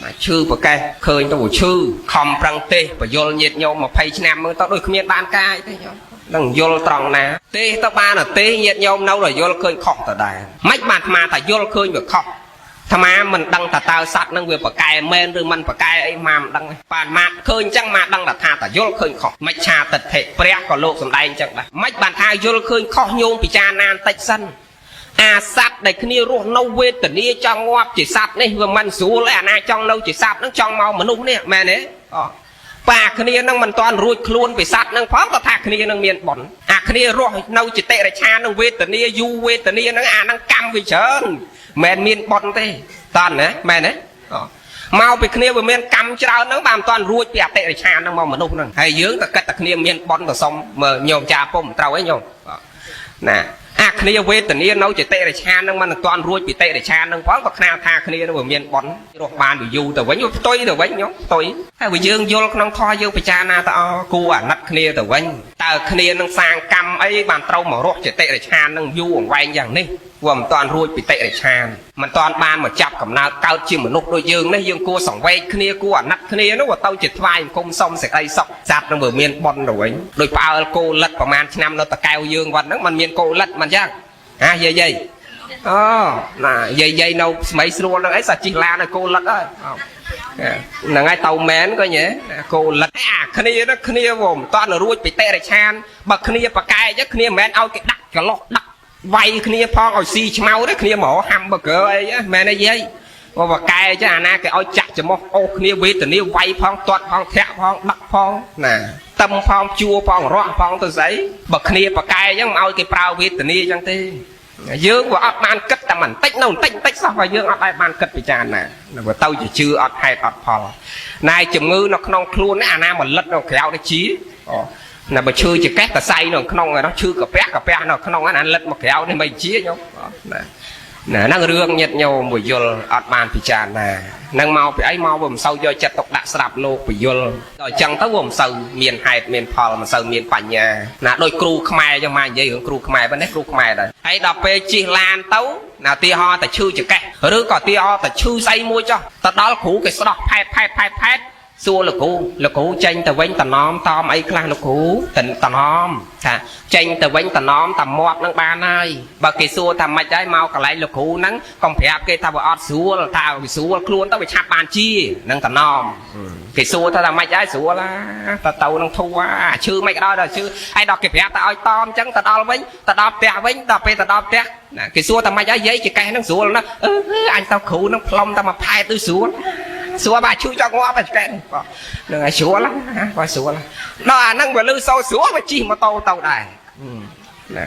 មកឈឺប្រកេះឃើញទៅឈឺខំប្រឹងទេសបយលញាតញោម20ឆ្នាំមើលទៅដូចគ្មានបានកាយទេញោមនឹងយល់ត្រង់ណាទេសទៅបានអទេញាតញោមនៅដល់យល់ឃើញខុសតដែរមិនបានអាត្មាថាយល់ឃើញវាខុសអាត្មាមិនដឹងថាតើសត្វនឹងវាប្រកែមែនឬមិនប្រកែអីមកមិនដឹងបានមកឃើញអញ្ចឹងមកដឹងថាតាយល់ឃើញខុសមច្ឆាទិដ្ឋិព្រះក៏លោកសំដែងអញ្ចឹងដែរមិនបានថាយល់ឃើញខុសញោមពិចារណាបន្តិចសិនអាសត្វដែលគ្នារស់នៅវេទនាចង់ងាប់ជាសត្វនេះវាមិនស្រួលទេអាណាចង់នៅជាសត្វហ្នឹងចង់មកមនុស្សនេះមែនទេអូប៉ាគ្នានឹងមិនតាន់រួចខ្លួនពីសត្វហ្នឹងផងក៏ថាគ្នានឹងមានបុណ្យអាគ្នារស់នៅជាតិរិឆាននឹងវេទនាយូរវេទនាហ្នឹងអាហ្នឹងកម្មវាច្រើនមិនមានបុណ្យទេតាន់ណាមែនទេអូមកពីគ្នាវាមានកម្មច្រើនហ្នឹងបាទមិនតាន់រួចពីអតិរិឆានហ្នឹងមកមនុស្សហ្នឹងហើយយើងទៅគិតតែគ្នាមានបុណ្យទៅសុំមើលញោមចាពុំត្រូវអីញោមណាអាគ្នាវេទនានៅជាតិរិឆានហ្នឹងមិនតាន់រួចពីតិរិឆានហ្នឹងផងក៏ខ្នាថាគ្នានឹងវាមានបុណ្យរស់បានវាយូរទៅវិញវាផ្ទុយទៅវិញញោមផ្ទុយហើយបើយើងយល់ក្នុងធម៌យើងពិចារណាទៅអគួរអាណិតគ្នាទៅវិញតើគ្នានឹងសាងកម្មអីបានត្រូវមករស់ជាតិរិឆានហ្នឹងយូរអង្វែងយ៉ាងនេះវាមិនតាន់រួចពីតិរិឆានមិនតាន់បានមកចាប់កំណើតកើតជាមនុស្សដូចយើងនេះយើងគួរសង្វេគគ្នាគួរអាណិតគ្នានោះវាទៅជាថ្វាយអង្គមសុំសេចក្តីសុខសត្វនឹងវាមានបុណ្យទៅវិញដោយផ្អើលគោលិតប្រហែលឆ្នាំនៅតកែវយើងវត្តហ្នឹងมันមានគោលិតមិនចឹងហាយាយយាយអូណាយាយយាយនៅស្មៃស្រួលហ្នឹងអីសាច់ជិះឡានឲ្យគោលិតហើយហ្នឹងហើយតៅមែនក៏ញ៉េគោលិតអាគ្នាហ្នឹងគ្នាវាមិនតាន់រួចពីតិរិឆានបើគ្នាប្រកែកចឹងគ្នាមិនមែនឲ្យគេដាក់កន្លោះដាក់វាយគ្នាផងឲ្យស៊ីឆ្មៅទេគ្នាមកហាំប៊ឺហ្គឺអីមែនទេយាយបើបកែចឹងអាណាគេឲ្យចាក់ច្រមុះអូសគ្នាវេទនាវាយផងទាត់ផងធាក់ផងដឹកផងណាតឹមផងជួផងរក់ផងទៅស្អីបើគ្នាបកែចឹងមិនឲ្យគេប្រើវេទនាចឹងទេយើងវាអត់បានគិតតែបន្តិចនៅបន្តិចបន្តិចសោះបើយើងអត់បានគិតពិចារណាបើទៅជាជឿអត់ហេតុអត់ផលណែជំងឺនៅក្នុងខ្លួននេះអាណាមកលិតនៅក្រៅនេះជាអូណាបើឈឺចកេះតសៃនៅក្នុងនោះឈឺកាពះកាពះនៅក្នុងហ្នឹងអាលិតមកក្រៅនេះមិនជាញោមណាណាហ្នឹងរឿងញាតញោមមួយយល់អត់បានពិចារណានឹងមកពីអីមកវាមិនសូវយកចិត្តទុកដាក់ស្រាប់លោកពយល់ដល់អញ្ចឹងទៅវាមិនសូវមានហេតុមានផលមិនសូវមានបញ្ញាណាដូចគ្រូខ្មែរអញ្ចឹងមកនិយាយរឿងគ្រូខ្មែរប៉ុណ្ណេះគ្រូខ្មែរដែរហើយដល់ពេលជិះឡានទៅណាទីហោតែឈឺចកេះឬក៏ទីហោតែឈឺស្អីមួយចុះទៅដល់គ្រូគេស្ដោះផែតផែតផែតផែតសួរលោកគ្រូលោកគ្រូចេញទៅវិញតំណមតមអីខ្លះលោកគ្រូតំណមថាចេញទៅវិញតំណមតាមាត់នឹងបានហើយបើគេសួរថាម៉េចដែរមកកន្លែងលោកគ្រូហ្នឹងកុំប្រាប់គេថាវាអត់ស្រួលថាវាស្រួលខ្លួនទៅវាឆាប់បានជានឹងតំណមគេសួរថាម៉េចដែរស្រួលតទៅនឹងធូរអាឈឺមិនក៏ដោយដល់ឈឺហើយដល់គេប្រាប់ថាឲ្យតមអញ្ចឹងទៅដល់វិញទៅដល់ផ្ទះវិញដល់ពេលទៅដល់ផ្ទះណាគេសួរថាម៉េចហើយយាយចកេះហ្នឹងស្រួលណាស់អឺអញទៅគ្រូហ្នឹងផ្លុំតែមួយផែតដូចស្រួលស្រួលបាទឈឺចង់ងាប់តែឆ្កែហ្នឹងហើយស្រួលណាបាទស្រួលដល់អាហ្នឹងវាលឺសូរស្រួលវាជិះម៉ូតូទៅដែរ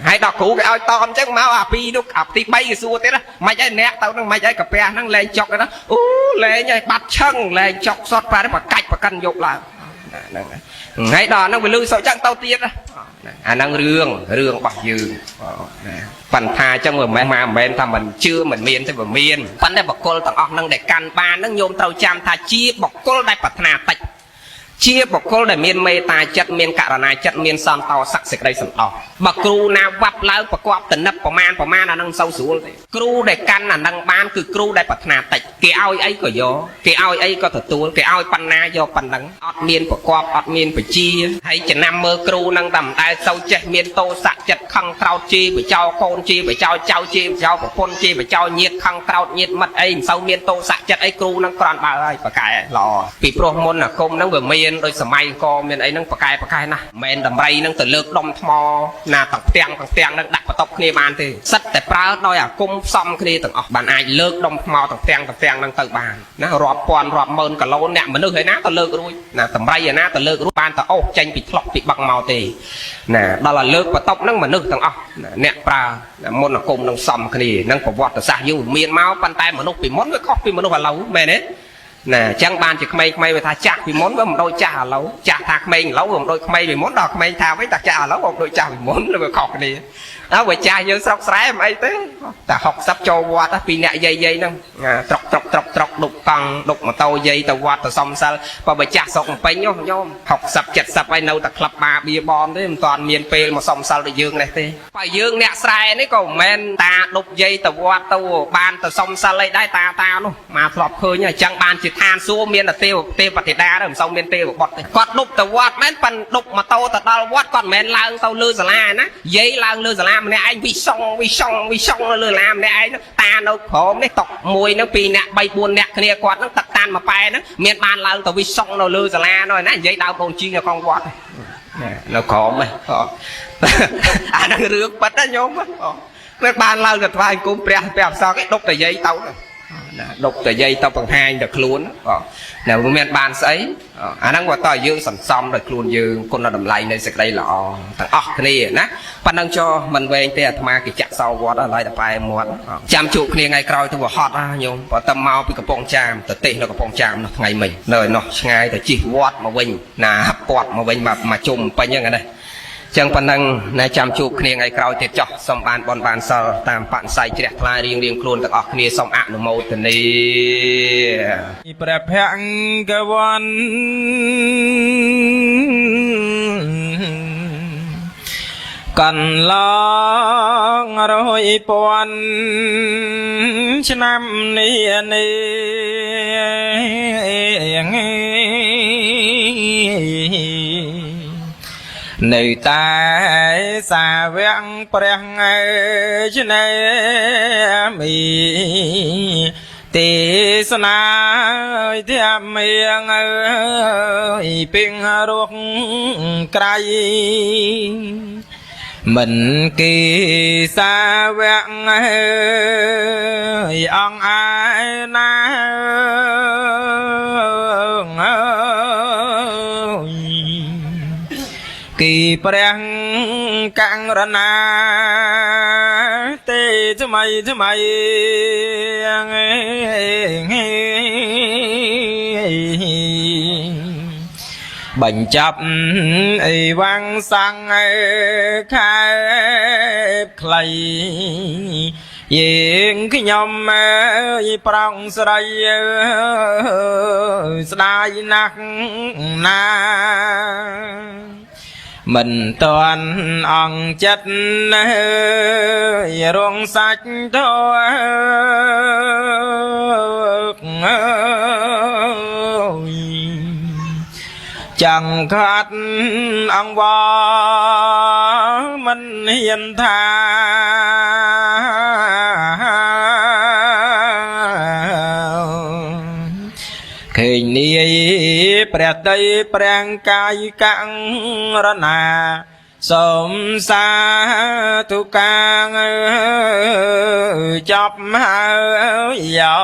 ហើយដល់គ្រូគេឲ្យតអញ្ចឹងមកអាពីរនោះអាទី3គេសួរទៀតមិនអីអ្នកទៅហ្នឹងមិនអីកាពះហ្នឹងលែងចុកហ្នឹងអូលែងហើយបាត់ឆឹងលែងចុកសុតបាទបកាច់បកិនយកឡើងហ្នឹងហើយដល់ហ្នឹងវាលឺសូរចឹងទៅទៀតអាហ្នឹងរឿងរបស់យើងណាប៉ុន្តែអញ្ចឹងវាមិនមែនមកមិនមែនថាមិនជឿមិនមានទេវាមានប៉ុន្តែបុគ្គលទាំងអស់ហ្នឹងដែលកាន់បានហ្នឹងញោមត្រូវចាំថាជាបុគ្គលដែលប្រាថ្នាតិចជាបុគ្គលដែលមានមេត្តាចិត្តមានករណាចិត្តមានសន្តោស័ក្តិសេចក្តីសន្តោសបើគ្រូណាវ៉ាប់ឡើងប្រកបតនឹកប្រមាណអានឹងសូវស្រួលទេគ្រូដែលកាន់អានឹងបានគឺគ្រូដែលប្រាថ្នាតិចគេឲ្យអីក៏យកគេឲ្យអីក៏ទទួលគេឲ្យប៉ុណ្ណាយកប៉ុណ្ណឹងអត់មានប្រកបអត់មានបជាហើយចំណាំមើលគ្រូនឹងតែមិនដែលសូវចេះមានតោសៈចិត្តខឹងក្រោតជាបចោកូនជាបចោចៅជាបចោប្រពន្ធជាបចោញាតខឹងក្រោតញាតមិត្តអីមិនសូវមានតោសៈចិត្តអីគ្រូនឹងក្រាន់បើហើយប្រកែល្អពីព្រោះមុនអាគមនឹងវាមានដូចសម័យអង្គមានអីហ្នឹងប្រកែណាស់មិនដំរីហ្នឹងទៅលើកដុំថ្មណាទាំងផ្ទាំងហ្នឹងដាក់បន្ទប់គ្នាបានទេសិតតែប្រើដោយអាគមផ្សំគ្នាទាំងអស់បានអាចលើកដុំថ្មទាំងផ្ទាំងហ្នឹងទៅបានណារាប់ពាន់រាប់ម៉ឺនគីឡូអ្នកមនុស្សឯណាទៅលើករួចណាតម្រៃឯណាទៅលើករួចបានទៅអូសចេញពីថ្លុកពីបឹងមកទេណាដល់ឲ្យលើកបន្ទប់ហ្នឹងមនុស្សទាំងអស់អ្នកប្រើមុនអាគមនឹងសំគ្នានឹងប្រវត្តិសាស្ត្រយើងមានមកប៉ុន្តែមនុស្សពីមុនវាខុសពីមនុស្សឥឡូវមែនទេ ណាអញ្ចឹងបានជាក្មេងៗវាថាចាស់ពីមុនវាមិនដូចចាស់ឥឡូវចាស់ថាក្មេងឥឡូវវាមិនដូចក្មេងពីមុនដល់ក្មេងថាវិញតែចាស់ឥឡូវវាមិនដូចចាស់ពីមុនវាខុសគ្នាអើបើចាស់យើងស្រុកស្រែមិនអីទេតែ60ចូលវត្តពីអ្នកយាយយាយហ្នឹងត្រុកត្រុកត្រុកត្រុកដុកកង់ដុកម៉ូតូយាយទៅវត្តទៅសុំសិលបើបើចាស់ស្រុកពេញញោម60 70ហើយនៅតែក្លឹបបាបៀបនទេមិនតាន់មានពេលមកសុំសិលដូចយើងនេះទេបើយើងអ្នកស្រែនេះក៏មិនមែនតាដុកយាយទៅវត្តទៅបានទៅសុំសិលអីដែរតាតានោះមកធ្លាប់ឃើញអញ្ចឹងបានជាឋានសួគ៌មានតែទេវទេពធិតាទេមិនសូវមានទេវបុត្រទេគាត់ដុកទៅវត្តមែនប៉ិនដុកម៉ូតូទៅដល់វត្តគាត់មិនមែនឡើងទៅលើសាលាណាយាយឡើងលើសាលាម្នាក់ឯងវិសងវិសងវិសងលើសាលាម្នាក់ឯងតានៅក្រោមនេះតុកមួយហ្នឹង2នាក់3 4នាក់គ្នាគាត់ហ្នឹងទឹកតានមួយប៉ែហ្នឹងមានបានឡើងទៅវិសងនៅលើសាលានោះណានិយាយដើមដូនជីនៅក្នុងវត្តនៅក្រោមហ្នឹងអាហ្នឹងរឿងប៉ិតណាញោមមិនបានឡើងទៅថ្វាយអង្គមព្រះព្រះអសង្ឃឯងដុកតែយាយទៅណាដុកតែយាយទៅបង្ហាញទៅខ្លួនណាវាមានបានស្អីអាហ្នឹងបើតើយើងសន្សំដោយខ្លួនយើងគុណតម្លៃនៃសេចក្តីល្អទាំងអស់គ្នាណាប៉ណ្ណឹងចោមិនវែងទេអាត្មាគេចាក់សោវត្តឡើយតែប៉ែមាត់ចាំជួបគ្នាថ្ងៃក្រោយទៅវាហត់ណាញោមបើតែមកពីកំពង់ចាមទៅទេសនៅកំពង់ចាមនោះថ្ងៃមិញនៅឯនោះឆ្ងាយទៅជិះវត្តមកវិញណាពាត់មកវិញមកមកជុំពេញហ្នឹងណាចឹងប៉ុណ្ណឹងណែចាំជួបគ្នាថ្ងៃក្រោយទៀតចោះសូមបានបនបានសិលតាមបនិស័យជ្រះថ្លារៀងរៀងខ្លួនទាំងអស់គ្នាសូមអនុមោទនា ព្រះភគវន្តកន្លងរយពាន់ឆ្នាំនេះនេះនៅតែសាវកព្រះឆ្នេមីទេសនាធម្មៀងអើយពីងរស់ក្រៃមិនគីសាវកអើយអង្គឯណាអើយគីព្រះកករណាទេថ្មីថ្មីបញ្ចប់អីវ៉ាំងសੰងខែខ្លីយើងខ្ញុំអើយប្រងស្រីស្ដាយណាស់ណាមិនតាន់អង្គចិត្តរងសាច់ធមចាំងខាត់អង្វរមិនហ៊ានថាឃើញនាយព្រះតីព្រះកាយករណាសូមសាធុកាងចប់ហើយយោ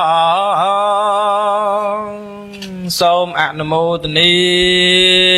សូមអនុមោទនា។